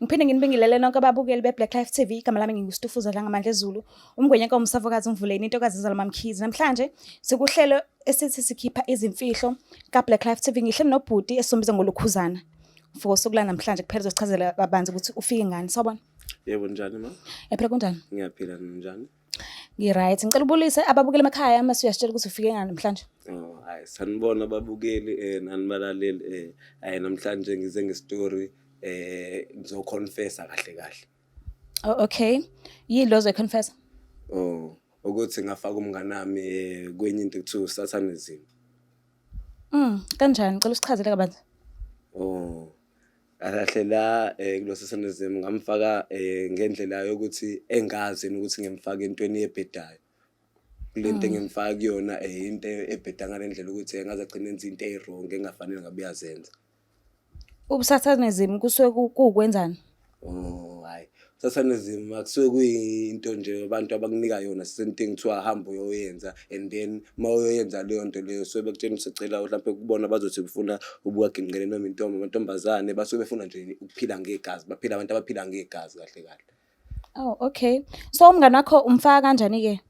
Ngiphinde nginibingelele nonke ababukeli be-Black Life TV. Igama lami nginguStufuza Dlangamandla Zulu, umngwenya umsavokazi umvuleni intokazi izalwa MaMkhize. Namhlanje sikuhlelo esithi sikhipha izimfihlo ka-Black Life TV. Ngihleli nobhuti esombiza ngolukhuzana. For usuku lanamhlanje kuphela uzochazela kabanzi ukuthi ufike ngani. Sawubona. Yebo, njani ma? Yaphila, kunjani? Ngiyaphila, njani? Ngi-right. Ngicela ubulise ababukeli emakhaya mase uyasitshela ukuthi ufike ngani namhlanje. Oh, hayi, sanibona ababukeli nani balaleli. Hayi, namhlanje ngize nge-story, ngizoconfessa kahle kahle. Oh, okay. Yini lo ozoyiconfessa? Oh, ukuthi ngafaka umnganami kwenye into ekuthiwa satanism. Kanjani? Ngicela usichazele kabanzi. Oh, kahle la kulo satanism ngamfaka ngendlela yokuthi engazi yena ukuthi ngimfaka entweni ebhedayo. Kule nto engimfaka kuyona into ebheda ngale ndlela ukuthi engaze agcine enza into eyi-wrong engafanele ngabe uyazenza. Ubusathanism kusuke kuwukwenzani? Oh, hayi. Satanism akusuke kuyinto nje abantu abakunika yona, sisento engithiwa hamba uyoyenza, and then uma uyoyenza leyo nto leyo suke bekutshena ukuthi sicela mhlampe kubona bazothi befuna ubuwaginqele noma intombi, amantombazane basuke befuna nje ukuphila ngegazi, baphila abantu abaphila ngegazi kahle kahle. Oh, okay. So umngane wakho umfaka kanjani-ke?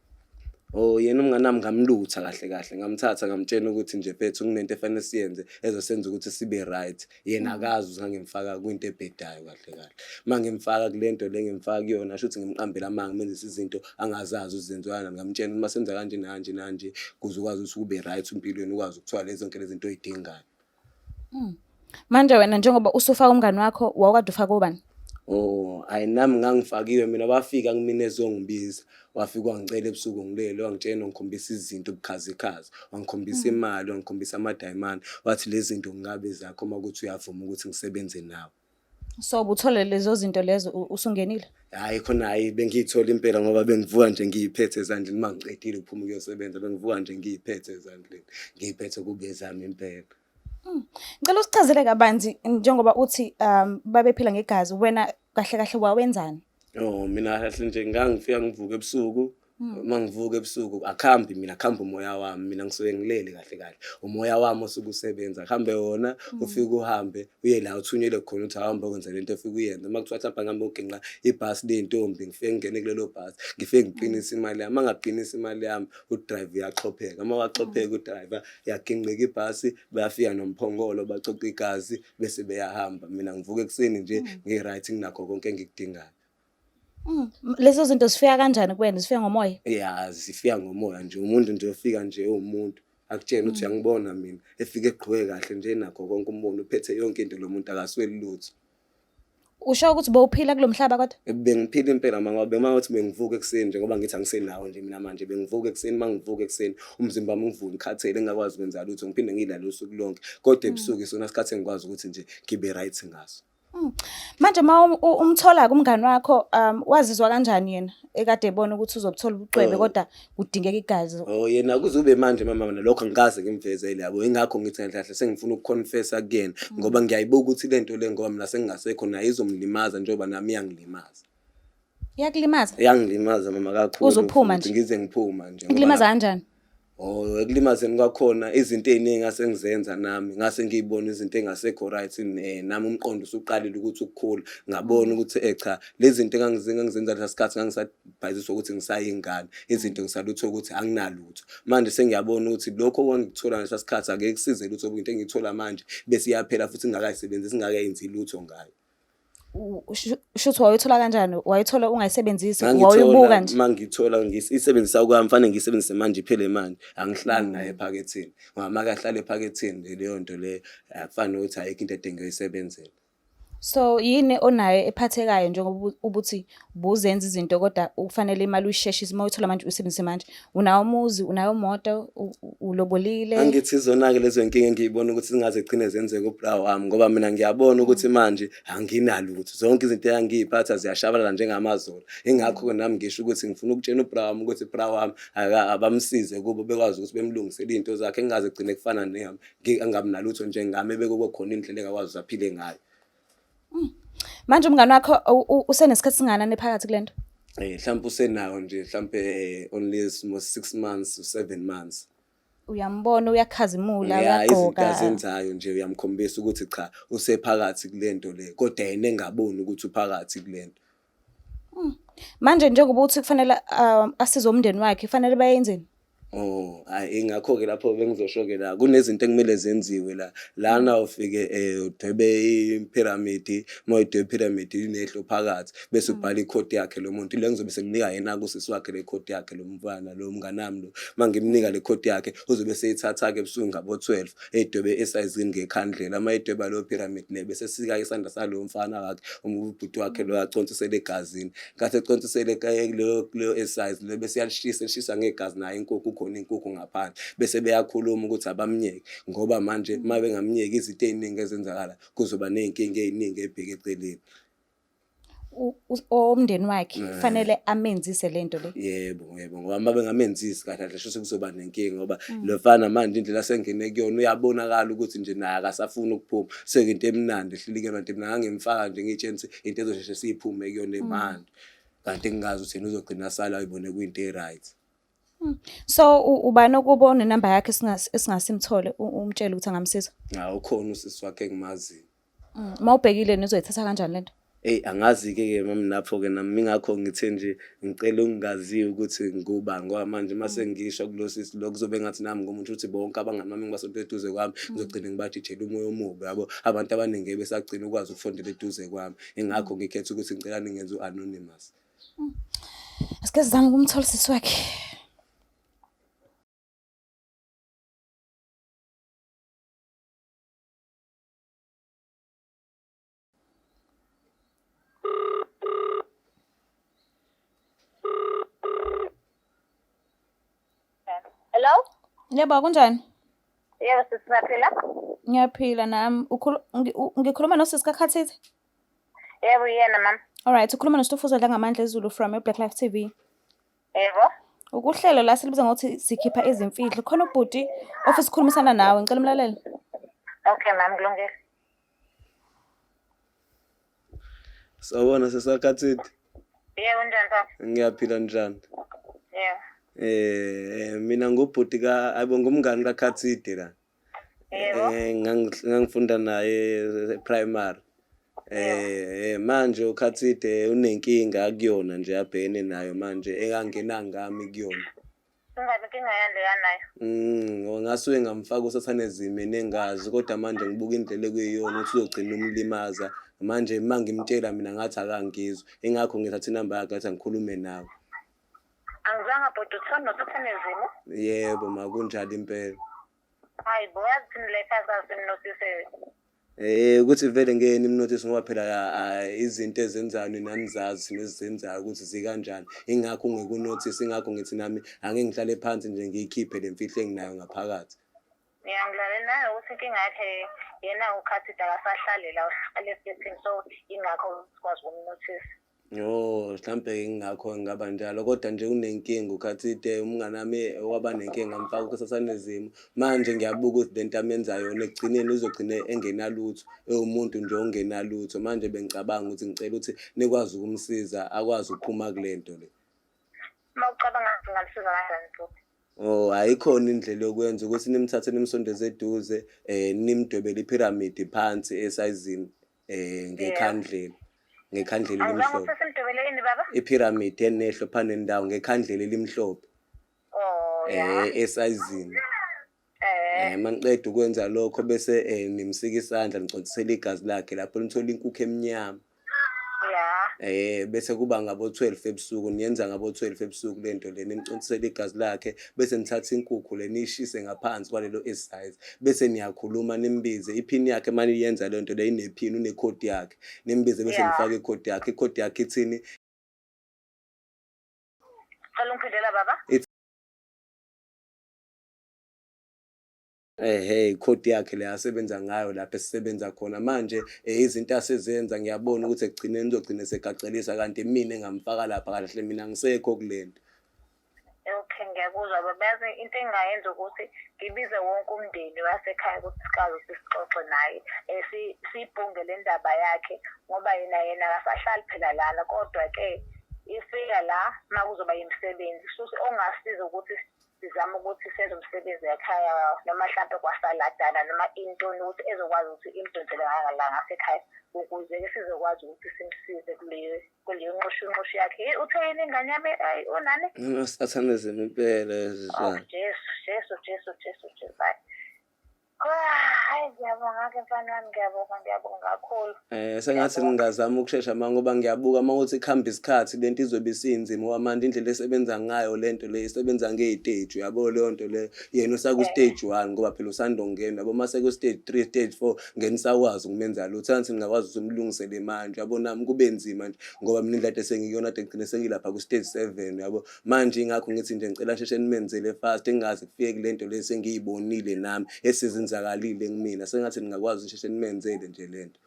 Oh, yena umngane wami ngamlutha kahle kahle, ngamthatha ngamtshela ukuthi nje mfethu kunento efanele siyenze ezosenza ukuthi sibe right. Yena akazi ukuthi ngangimfaka kwinto ebhedayo kahle kahle. Uma ngimfaka kule nto le ngimfaka kuyona, shuthi ngimqambela amanga, ngimenzisa izinto angazazi ukuthi zenziwa kanjani. Ngamtshela ukuthi uma senza kanje nanje nanje ukuze ukwazi ukuthi ube right empilweni, ukwazi ukuthola lezi zonke lezi zinto oy'dingayo. Manje wena njengoba usufaka umngane wakho, wawukade ufaka obani? Oh, hayi, nami ngangifakiwe mina. Wafika kumina ezongibiza, wafika wangicela ebusuku ngilele, wangitshela, wangikhombisa izinto ubukhazikhazi, wangikhombisa imali, wangikhombisa amadayimani, wathi lezi zinto kungabe zakho uma kuthi uyavuma ukuthi ngisebenze nawe. So ubuthole lezo zinto lezo usungenile? Hhayi khona, hhayi, bengiyithola impela ngoba bengivuka nje ngiyiphethe ezandleni uma ngiqedile ukuphuma ukuyosebenza, bengivuka nje ngiyiphethe ezandleni, ngiyiphethe kube ezami impela. Ngicela usichazele kabanzi njengoba uthi babephila ngegazi, wena kahle kahle wawenzani? Oh, mina kahle nje ngangifika ngivuka ebusuku. Uma ngivuka ebusuku akuhambi mina, kuhamba umoya wami. Mina ngisuke ngilele kahle kahle. Umoya wami osuke usebenza, kuhambe wona, ufike uhambe uye la uthunyelwe khona ukuthi awuhambe ukwenza lento ofike uyenze. Uma kuthiwa mhlawumbe ngihambe uginqa ibhasi ley'ntombi, ngifike ngingene kulelo bhasi, ngifike ngiqinise imali yami. Uma ngaqinisa imali yami, u-driver uyaxhopheka. Uma waxhopheka u-driver, yaginqika ibhasi, bayafika nomphongolo bacoca igazi bese beyahamba. Mina ngivuka ekuseni nje ngi-right, nginakho konke engikudingayo. Lezo zinto zifika kanjani kuwena? Zifika ngomoya? Ya, zifika ngomoya nje. Umuntu nje ofika nje ewumuntu akutshene ukuthi uyangibona mina, efike egqoke kahle nje nakho konke, umbone uphethe yonke into, lo muntu akasweli lutho. Usho ukuthi bowuphila kulo mhlaba kodwa? Bengiphila impela ma, ngoba bemakuthi bengivuka ekuseni nje, ngoba ngithi angisenawo nje mina manje, bengivuka ekuseni, uma ngivuka ekuseni umzimba wami ngivuka ngikhathele ngingakwazi ukwenza lutho, ngiphinde ngilale usuku lonke, kodwa ebusuku isona sikhathi engikwazi ukuthi nje ngibe right ngaso. Manje uma umthola-ke umngani wakho, wazizwa kanjani yena ekade ebona ukuthi uzobuthola ubucwebe Oh. kodwa kudingeka igazi? Oh, yena kuze kube manje mama mina lokho angikaze ngimvezele yabo, ingakho ngithi kahle kahle sengifuna ukuconfessa kuyena ngoba ngiyayibuka ukuthi le nto le, ngoba mina sengingasekho, naye izomlimaza njengoba nami iyangilimaza. Iyakulimaza? Iyangilimaza mama kakhulu. Uze uphuma futhi nje? Ngize ngiphuma nje. Ngoba Ikulimaza kanjani? Oh, ekulimazeni kwakhona izinto ey'ningi ngasengizenza nami, ngase ngiyibona izinto ey'ngasekho right, nami umqondo usuqalile ukuthi ukukhula, ngabona ukuthi cha, lezi zinto engangizenza lesa sikhathi ngangisabhayiziswa ukuthi ngisayingane, izinto ngisalutho ukuthi anginalutho. Manje sengiyabona ukuthi lokho okwangikuthola ngalesa sikhathi angeke kusize lutho, into engiyithola manje bese iyaphela futhi ngingakayisebenzisi, ngingakayenzi lutho ngayo. Shuthi wayithola kanjani? Wayithola ungayisebenzisi, wawuyibuka nje? Uma ngithola isebenzisa kwami fanele ngiyisebenzise manje iphele manje, angihlali nayo ephaketheni ngoba uma kahlala ephaketheni nje leyo nto leyo akufani nokuthi ayikho into ede ngiyoyisebenzela. So yini onayo ephathekayo njengoba ubuthi buzenza izinto kodwa kufanele imali uyisheshise, uma uyithola manje uyisebenzise manje? Unawo umuzi, unayo imoto, ulobolile? Angithi izona-ke lezo nkinga engiyibona ukuthi zingaze gcine zenzeke ubra wami, ngoba mina ngiyabona ukuthi manje anginalutho, zonke izinto engangiyiphatha ziyashabalala njengamazolo. Ingakho-ke nami ngisho ukuthi ngifuna ukutshena ubra wami ukuthi bra wami abamsize kubo bekwazi ukuthi bemlungisele iy'nto zakhe, engaze gcine kufana neyami, angabi nalutho njengami, ebeke khona indlela engakwazi ukuthi aphile ngayo. Manje umngane wakho usenesikhathi singakanani phakathi kule nto? Mhlawumbe usenayo nje mhlawumbe only 6 months to 7 months. Uyambona uyakhazimula, Ya, izinto uyagqoka. azenzayo nje uyamkhombisa ukuthi cha usephakathi kulento le, kodwa yena engaboni ukuthi uphakathi kulento. Manje njengoba uthi kufanele asize umndeni wakhe, kufanele bayenzeni? Oh, hayi ingakho-ke lapho bengizosho-ke la kunezinto ekumele zenziwe la. Lana ufike udwebe iphiramidi, uma uyidweba iphiramidi inehlo phakathi bese ubhala ikhodi yakhe lo muntu. Le ngizobe senginika yena-ke usisi wakhe le khodi yakhe lo mfana lo mnganami lo. Uma ngimnika le khodi yakhe uzobe eseyithatha-ke ebusuku ngabo-12 eyidwebe esayizini ngekhandlela. Uma eyidweba leyo pyramid le bese esika isandla salowo mfana wakhe ubhuti wakhe lo aconsisele egazini. Nkathi econsisele kuleyo esize le bese iyalishisa elishisa ngegazi nayo inkukhu khona inkukhu ngaphandle bese beyakhuluma ukuthi abamnyeke ngoba manje uma bengamnyeki izinto ey'ningi ezenzakala kuzoba ney'nkinga ey'ningi ey'bheke eceleni. Owomndeni wakhe kufanele amenzise lento le. Yebo, yebo, ngoba uma bengamenzisi kahle kahle shuthi kuzoba nenkinga ngoba lo mfana manje indlela asengene kuyona uyabonakala ukuthi nje naye akasafuni ukuphuma. Sekuyinto emnandi ehleli kuyona nje mina ngangimfaka nje ngiy'tshela ukuthi into ezosheshe siyiphume kuyona emandi. Kanti ngingazi ukuthi yena uzogcina asala ayibone kuyinto e-right. So ubani okubo onenamba yakhe esingasimthole umtshele ukuthi angamsiza? Hawu ukhona usisi wakhe engimaziyo. Uma ubhekile nizoyithatha kanjani lento? Eyi angazi-ke ke mami lapho-ke nami ingakho ngithe nje ngicela ukungaziwa ukuthi ngubani ngoba manje uma sengisho kulo sisi lo kuzobe ngathi nami ngumuntu ukuthi bonke abangani bami ngibasonto eduze kwami ngizogcina ngibajijela umoya omubi yabo. Abantu abaningi ngeke besagcina ukwazi ukufondela eduze kwami. Ingakho ngikhetha ukuthi ngicela ningenze u-anonymous. Asike sizame ukumthola usisi wakhe. Hello? Yebo, kunjani? Yebo sisi ngiyaphila. Ngiyaphila nami. Ngikhuluma nosisi kaKhathithe? Yebo yena mama. Alright, ukhuluma noStufuza Dlangamandla Zulu from eBlack Life TV. Yebo. Ukuhlelo la silibiza ngokuthi sikhipha izimfihlo. Khona ubhuti ofisa ukukhulumisana nawe, ngicela umlalele. Okay mama kulungile. Sawubona sesakhathini. Yebo njani baba? Ngiyaphila njani? Yebo. Mina ngubhuti ka ayibo ngumngani kaKhathide la. Yebo. Ngangifunda naye primary. Manje uKhathide unenkinga akuyona nje abhekene nayo manje engangenanga ngami kuyona. Ingabe inkinga yani leya nayo? Ngasuke ngamfaka usathane mina engazi kodwa manje ngibuka indlela ekuyiyona ukuthi uzogcina umlimaza. Manje uma ngimtshela mina ngathi akangizwa. Ingakho ngithatha inamba yakhe ngathi angikhulume nawe. Angizwanga bhuti uthoni nosathane zimo? Yebo ma kunjalo impela. Hayi bo yazi thina la ekhaya sasimnothise. Ukuthi vele ngeke nimnothise ngoba phela izinto ezenzayo nina nizazi nezizenzayo ukuthi zikanjani. Ingakho ungeke unothise, ingakho ngithi nami ake ngihlale phansi nje ngiyikhiphe le mfihlo enginayo ngaphakathi. Ngiyangilalela naye ukuthi inkinga yakhe yena uKhathide akasahlali la uhlala efletini so ingakho sikwazi ukumnothisa. Oh, mhlampe ingakho ngaba njalo kodwa nje unenkinga uKhathide umngani wami waba nenkinga ngamfaka kusasanezimo. Manje ngiyabuka ukuthi lento amenza yona ekugcineni uzogcine engenalutho, ewumuntu nje ongenalutho. Manje bengicabanga ukuthi ngicela ukuthi nikwazi ukumsiza akwazi ukuphuma kule nto le. Uma ucabanga singamsiza kanjani futhi? Oh, ayikhona indlela yokwenza ukuthi nimthathe nimsondeze eduze, nimdwebele iphiramidi phansi esayizini ngekhandlela. Ngekhandlela Angizange elimhlophe. ukuthi simdwebele ini baba? Iphiramidi enehlo phana nendawo ngekhandlela elimhlophe. Oh ya. Esayizini. Maniqeda ukwenza lokho bese nimsika isandla niconsisela igazi lakhe lapho nithola inkukhu emnyama. Ya. Bese kuba ngabo 12 ebusuku niyenza ngabo 12 ebusuku lento le nimconsisela igazi lakhe bese nithatha inkukhu le niyishise ngaphansi kwalelo size bese niyakhuluma nimbize iphini yakhe manje iyenza lento le inephini unekhodi yakhe nimbize bese nifaka ikhodi yakhe ikhodi yakhe ithini? Cela ungiphindela baba. Ikhodi yakhe le asebenza ngayo lapho esisebenza khona manje izinto asezenza ngiyabona ukuthi ekugcineni uzogcina segacelisa kanti mina engamfaka lapha kahle mina ngisekho kulento. Okay, ngiyakuzwa baba. Yazi into engingayenza ukuthi ngibize wonke umndeni wasekhaya ukuthi sikwazi ukuthi sixoxe naye siyibhunge le ndaba yakhe ngoba yena akasahlali phela lana kodwa ke ifika la uma kuzoba yimisebenzi kusho ukuthi ongasiza ukuthi Sizame ukuthi senze umsebenzi ekhaya noma hlampe kwasaladana noma intoni ukuthi ezokwazi ukuthi imdonsele ngala ngasekhaya ukuze-ke sizokwazi ukuthi simsize kuleyo kuleyo nqoshunqoshu yakhe. Hey, uthe yini ingane yami? Ayi, unani? Satanism impela. Oh, Jesu, Jesu, Jesu, Jesu, Jesu. Hayi. Hayi, ngiyabonga-ke mfana wami, ngiyabonga, ngiyabonga kakhulu. Sengathi ngingazama ukushesha ma, ngoba ngiyabuka uma kuthi kuhamba isikhathi lento izobe isinzima, ngoba manje indlela esebenza ngayo lento le isebenza ngey'stage, uyabo leyo nto leyo. Yena usaku-stage 1 ngoba phela usandongena, yabo, mase ku-stage 3, stage 4 ngeke nisakwazi ukumenza lutho. Sengathi ngingakwazi ukuthi umlungisele manje, yabo, nami kube nzima nje ngoba mina indlela ade sengiyona ade ngigcine sengilapha ku-stage 7, yabo. Manje ingakho ngithi nje ngicela sheshe nimenzele fast, engaze kufike kule nto le sengiyibonile nami esizenzakalile kumina. Sengathi ningakwazi ukuthi sheshe nimenzele nje lento.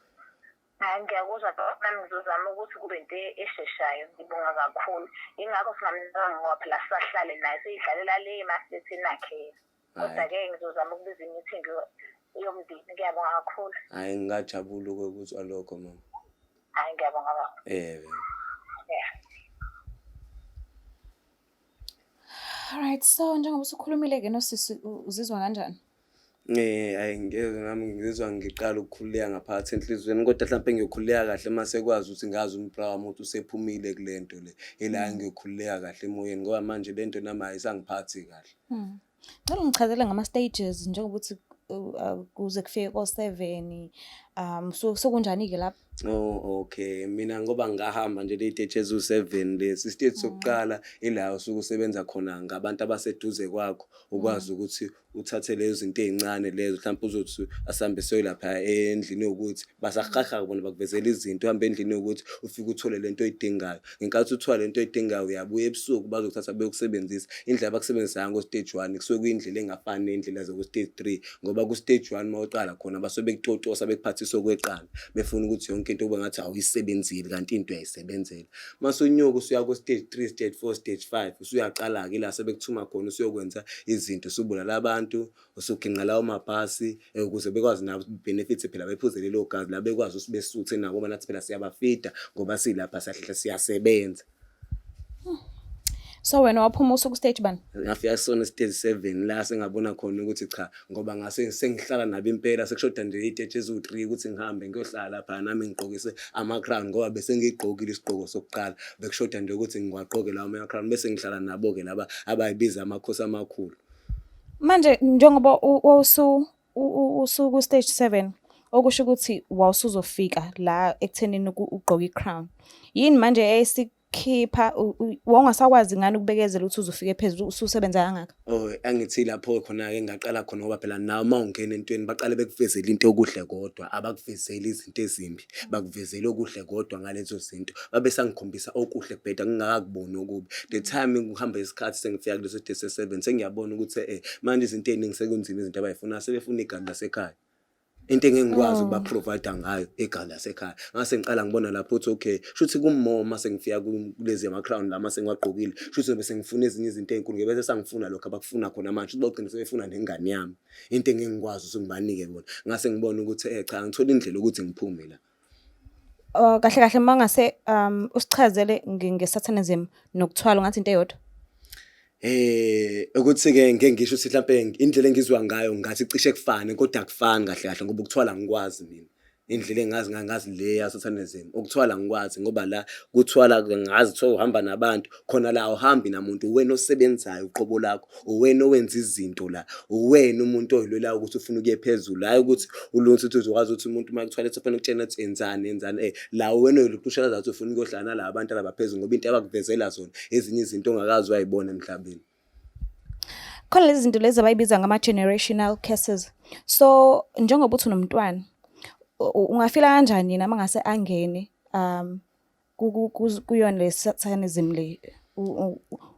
Hayi, ngiyakuzwa baba, nami ngizozama ukuthi kube into esheshayo. Ngibonga kakhulu. Yingakho singamnikanga ngoba phela sisahlale naye seyidlalela le emaflethini akhe yena. Kodwa-ke ngizozama ukubiza i-meeting yomndeni. Ngiyabonga kakhulu. Hhayi, ngingajabula ukuzwa lokho, mama. Hhayi, ngiyabonga baba. Yebo. Yeah. Alright, so njengoba usukhulumile-ke nosisi, uzizwa kanjani? Hhayi, ngeke nami ngizizwa ngiqala ukukhululeka ngaphakathi enhliziyweni, kodwa hlampe ngiyokhululeka kahle uma sekwazi ukuthi ngazi umbra wami ukuthi usephumile kule nto le. Ila ngiyokhululeka kahle emoyeni ngoba manje le nto nami ayisangiphathi kahle. Ngicela ungichazele ngama-stages njengokuthi kuze kufike ko-7, so sekunjani-ke lapho? Oh, okay. Mina ngoba ngahamba nje le stage eziwu-7 lesi. Stage sokuqala ila usuke usebenza khona ngabantu abaseduze kwakho, ukwazi ukuthi uthathe lezo zinto ey'ncane lezo, mhlawumpe uzothi asambe siyoyilapha endlini yokuthi basahaha bona bakuvezela izinto, uhambe endlini yokuthi ufike uthole lento oyidingayo. Ngenkathi uthola lento oyidingayo uyabuya ebusuku bazokuthatha beyokusebenzisa. Indlela abakusebenzisayo ngo-stage 1 kusuke kuyindlela engafani ney'ndlela zaku-stage 3, ngoba ku-stage 1 uma uqala khona basuke bekutotosa bekuphathisa okweqanda, befuna ukuthi yonke into kube ngathi awuyisebenzeli kanti into uyayisebenzela. Mase unyuka usuya ku-stage 3, stage 4, stage 5, usuyaqala-ke ila sebekuthuma khona usuyokwenza izinto, usubulala abantu, usuginqa lawo mabhasi, ukuze bekwazi nabo benefit phela bephuze lelo gazi la bekwazi ukuthi besuthe nabo, ngoba nathi phela siyabafida ngoba silapha siyahlehla siyasebenza. So wena waphuma usuku stage bani? Ngafika kusona stage 7 la sengabona khona ukuthi cha, ngoba ngase sengihlala nabo impela, sekushoda nje iy'stage eziwu-3 ukuthi ngihambe ngiyohlala lapha nami ngigqokise ama-crown, ngoba bese ngiyigqokile isigqoko sokuqala, bekushoda nje ukuthi ngiwagqoke lawo ama-crown bese ngihlala nabo-ke laba abayibiza amakhosi amakhulu. Manje njengoba usu stage 7, okusho ukuthi wawusuzofika la ekuthenini ugqoke i-crown. Yini manje eyayisikhipha, wawungasakwazi ngani ukubekezela ukuthi uzofika phezulu ususebenza kangaka? Oh, angithi lapho khona-ke ngaqala khona, ngoba phela nawe uma ungena entweni baqale bekuvezele into okuhle kodwa abakuvezeli izinto ezimbi, bakuvezele okuhle kodwa ngalezo zinto. Babe sangikhombisa okuhle kubheda ngingakakuboni okubi. The time kuhamba isikhathi sengifika kuleso stage se-7, sengiyabona ukuthi manje izinto ey'ningi sekunzima, izinto abayifunayo sebefuna igazi lasekhaya. Into engeke ngikwazi ukuba-provide ngayo igazi lasekhaya. Ngase ngiqala ngibona lapho ukuthi okay, shuthi kumoma mase ngifika kulezi ama-crown la mase ngiwagqokile, shuthi bese ngifuna ezinye izinto ey'nkulu, bese sangifuna lokho abakufuna khona manje, shuthi bagcina sebefuna nengane yami. Into engeke ngikwazi ukuthi ngibanike bona. Ngase ngibona ukuthi cha, ngithola indlela yokuthi ngiphume la. Oh, kahle kahle uma ngase usichazele nge-satanism nokuthwala, ungathi into eyodwa? Ukuthi-ke ngeke ngisho ukuthi hlampe indlela engizwa ngayo ngathi cishe kufane, kodwa akufani kahle kahle ngoba ukuthwala angikwazi mina. Indlela engazi ngayo ngazi le ya-satanism, ukuthwala angikwazi ngoba la kuthwala ngazi kuthiwa uhamba nabantu, khona la awuhambi namuntu, uwena osebenzayo uqobo lakho, uwena owenza izinto la, uwena umuntu oyilwelayo ukuthi ufuna ukuya phezulu, hhayi ukuthi ulungise ukuthi uzokwazi ukuthi umuntu uma kuthwala ethi ufanele ukutshena ukuthi enzani enzani, la uwena oyiluphushela ukuthi ufuna ukuyohlala nalaba bantu abaphezulu ngoba into abakuvezela zona ezinye izinto ongakaze wayibona emhlabeni. Khona lezi zinto lezi abayibiza ngama-generational curses. So njengoba uthi unomntwana, ungafila kanjani yena uma ngase angene kuyona le satanism le?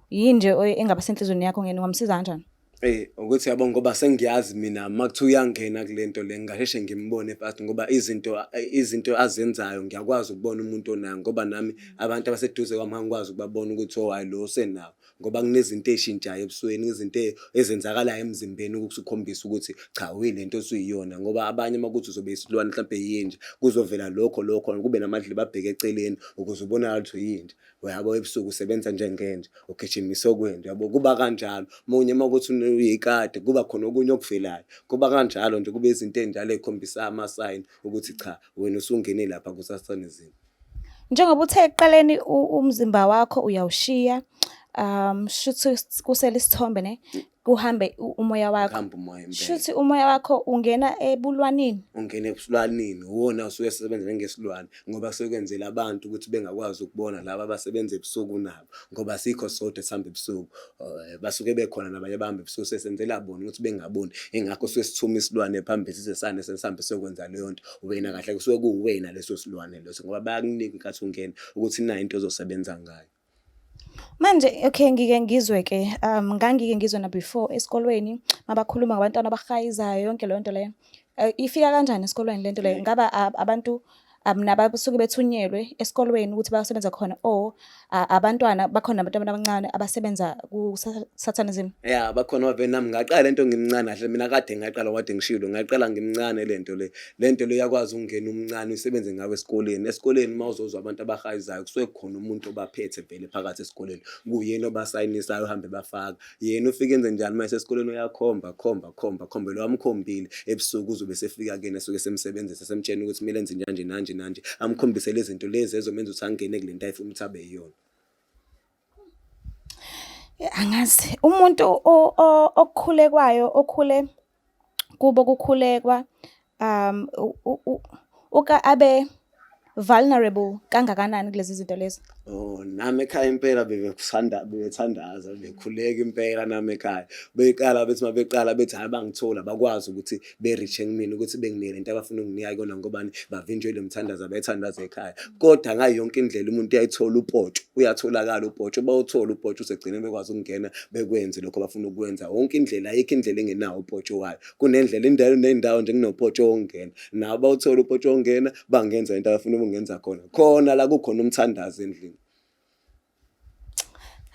Yini nje engaba senhliziyweni yakho ngene, ungamsiza kanjani? Eyi ukuthi yabo ngoba sengiyazi mina uma kuthiwa uyangena kule nto le ngingasheshe ngimbone fast ngoba izinto azenzayo ngiyakwazi ukubona umuntu onayo ngoba nami abantu abaseduze kwami angikwazi ukubabona ukuthi oh hhayi lo usenawo ngoba kunezinto ey'shintshayo ebusweni, izinto ezenzakalayo emzimbeni ukukhombisa ukuthi cha uyile nto osuyiyona ngoba abanye uma kuwukuthi uzobe isilwane mhlampe yinja kuzovela lokho lokho kube namadlebe abheke eceleni ukuze ubonakale ukuthi uyinja. Uyabo ebusuku usebenza njengenja ugijimisa okwenja uyabo kuba kanjalo. Omunye uma kuwukuthi uyikati kuba khona okunye okuvelayo kuba kanjalo nje kube izinto ey'njalo ey'khombisa amasayini ukuthi cha wena usungene lapha ku-Satanism. Njengoba uthe ekuqaleni umzimba wakho uyawushiya, shuthi kusele isithombe ne, kuhambe umoya wakho. Kuhambe umoya impela. Shuthi umoya wakho ungena ebulwaneni. Ungena ebusilwaneni, uwona osuke esebenza njengesilwane ngoba sekwenzela abantu ukuthi bengakwazi ukubona laba abasebenza ebusuku nabo ngoba asikho sodwa esihamba ebusuku. Basuke bekhona nabanye abahamba ebusuku sesenzela bona ukuthi bengaboni. Ingakho suke sithuma isilwane phambili size sane sesihambe siyokwenza leyo nto. Wena kahle kusuke kuwuwena leso silwane leso ngoba bayakunika inkathi ungena ukuthi nayi into ozosebenza ngayo. Manje okay ngike ngizwe ke ngangike ngizwe na before esikolweni mabakhuluma ngabantwana abahayizayo yonke leyo nto leyo. Ifika kanjani esikolweni lento leyo? Ngaba abantu nabasuke bethunyelwe esikolweni ukuthi bayosebenza khona or abantwana bakhona abantwana abancane abasebenza ku-Satanism? Ya bakhona bave nami ngaqala lento ngimncane kahle mina kade ngaqala kade ngishilo ngaqala ngimncane lento le. Lento le uyakwazi ukungena umncane usebenze ngawe esikoleni. Esikoleni uma uzozwa abantu abahayizayo kusuke kukhona umuntu obaphethe vele phakathi esikoleni. Kuyena obasayinisayo uhambe bafaka. Yena ufike enze njani uma esesikoleni uyakhomba khomba khomba khomba lo amkhombile ebusuku uzobe esefika kuyena esuke esemsebenzisa esemtshela ukuthi kumele enze njanje nanje nanje amkhombise lezi zinto lezi ezomenza ukuthi angene kule nto ayifuna ukuthi abe yiyona. Angazi umuntu okukhulekwayo okhule kubo kukhulekwa uka abe vulnerable kangakanani kulezi zinto lezi? Oh, nami ekhaya impela bebekuthanda bebethandaza bekhuleka impela nami ekhaya. Beqala bethi uma beqala bethi hhayi bangithola bakwazi ukuthi be-reach-e kumina ukuthi benginike lento abafuna ukunginika kuyona ngobani bavinjwe le mthandazo abayithandaza ekhaya. Kodwa ngayo yonke indlela umuntu uyayithola upotsho, uyatholakala upotsho, bawuthola upotsho usegcine bekwazi ukungena bekwenze lokho abafuna ukukwenza. Yonke indlela ayikho indlela engenawo upotsho wayo. Kunendlela indawo nendawo nje kunopotsho wokungena. Nabo bawuthola upotsho wokungena bangenza into abafuna ukungenza khona. Khona la kukhona umthandazo endlini.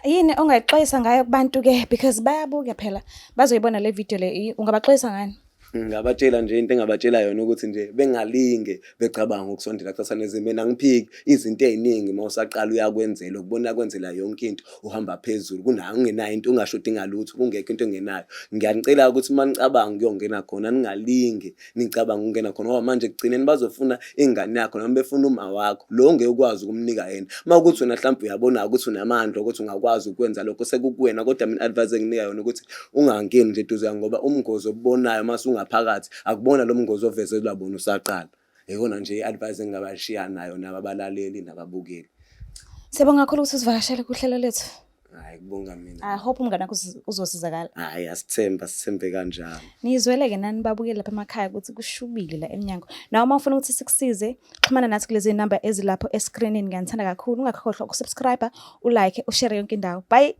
Yini ongayixwayisa ngayo kubantu-ke because bayabuka phela bazoyibona le video le ungabaxwayisa ngani? Ngingabatshela nje into engingabatshela yona ukuthi nje bengalinge becabanga ukusondela kuSathanism. Mina angiphiki izinto ey'ningi uma usaqala uyakwenzela ukubona kwenzela yonke into uhamba phezulu kunayo ungenayo into ungashodi ngalutho kungekho into engenayo. Ngiyanicela ukuthi uma nicabanga ukuyongena khona ningalinge nicabanga ukungena khona ngoba manje ekugcineni bazofuna ingane yakho noma befuna uma wakho lo ngeke ukwazi ukumnika yena. Uma kuwukuthi wena mhlawumbe uyabona ukuthi unamandla ukuthi ungakwazi ukwenza lokho sekukuwena kodwa mina i-advice enginika yona ukuthi ungangeni nje eduze ngoba umngozi obubonayo uma usungaphakathi akubona lo mngozi ovezelwa bona usaqala. Yikona nje i-advice engingabashiya nayo nabo abalaleli nababukeli. Siyabonga kakhulu ukuthi usivakashele kuhlelo lethu. Hayi kubonga mina. I hope umngane wakho uzosizakala. Hayi asithemba sithembe kanjalo. Nizwele-ke nani babukeli lapha emakhaya ukuthi kushubile la emnyango. Nawe uma ufuna ukuthi sikusize, xhumana nathi kulezi namba ezilapho eskrinini. Ngiyanithanda kakhulu. Ungakhohlwa ukusubscribe, ulike, ushare yonke indawo. Bye.